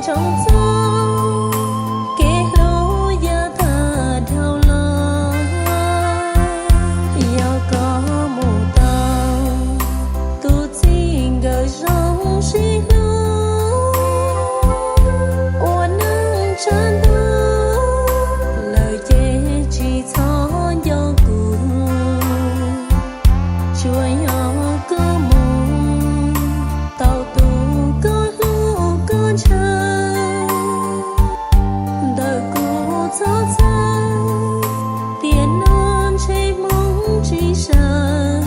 Ntsoov txog kev hlub yav tag dhau los, yog koj mus tau tus txij nkawm zoo sib hlub, ua neej tshav ntuj lawm ces tsis txhob nco kuv. Tsuas yog koj mus tau tus koj hlub koj ntshaw, ntawm kuv txhob txhawj, tiam no ntshe hmoov tsis sawv,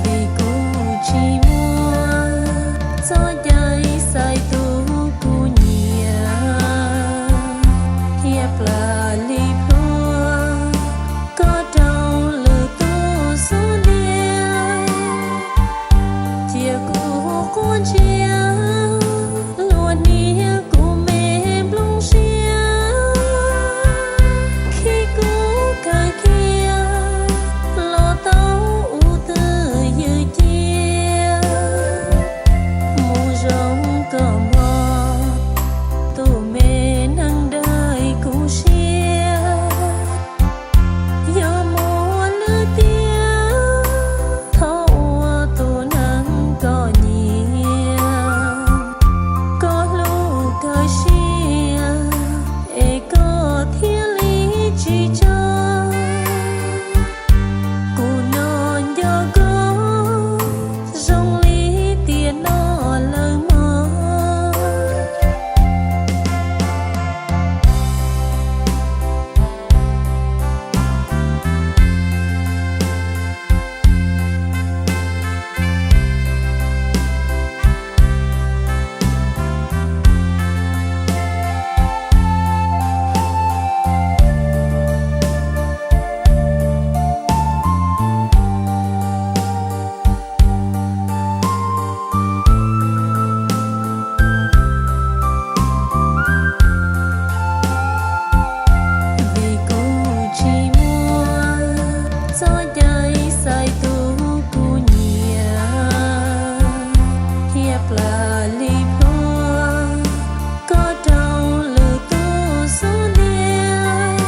vim kuv tsis muaj txoj cai xaiv tus kuv nyiam, thiaj plam li plhuav koj rau lwm tus xub ntiag. Cia kuv quaj ntsia luag hniav kuv me nplooj siab, khib kuv kawg kiag los tau ua twj ywm cia, mus zoo kom mog tus me neeg dawb kuv siab. Yog muaj lwm tiam, thov ua tus neeg koj nyiam, koj hlub kawg siab, es koj thiaj li tsis tso. Kuv no nco koj zoo li tiam no lawm mog. Vim kuv tsis muaj txoj cai xaiv tus kuv nyiam, thiaj plam li plhuav koj rau lwm tus xub ntiag.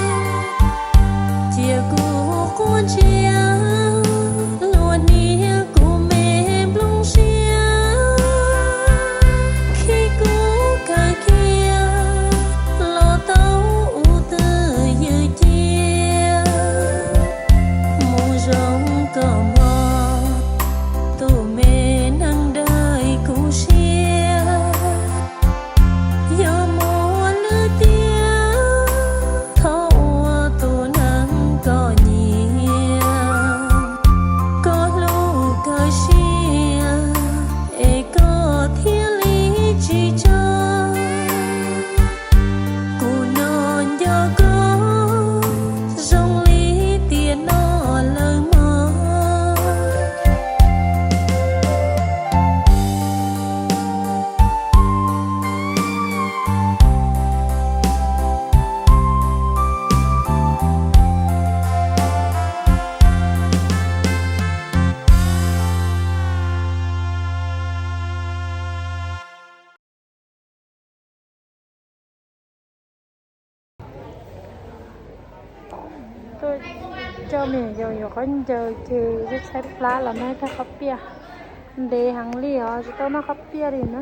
Cia kuv quaj ntsia luag hniav kuv me nplooj siab, khib kuv kawg kiag los tau ua twj ywm cia, mus zoo kom mog tus me neeg dawb kuv siab. Yog muaj lwm tiam, thov ua tus neeg koj nyiam, koj hlub kawg siab, es koj thiaj li tsis tso. Kuv no nco koj zoo li tiam no lawm mog. Tuaj coj me nyuam yaus yuav khaub ncaws ces tuaj tshaib plab los noj ib tag khaub piaj. Ntev heev li os, tsis tau noj khaub piaj li na.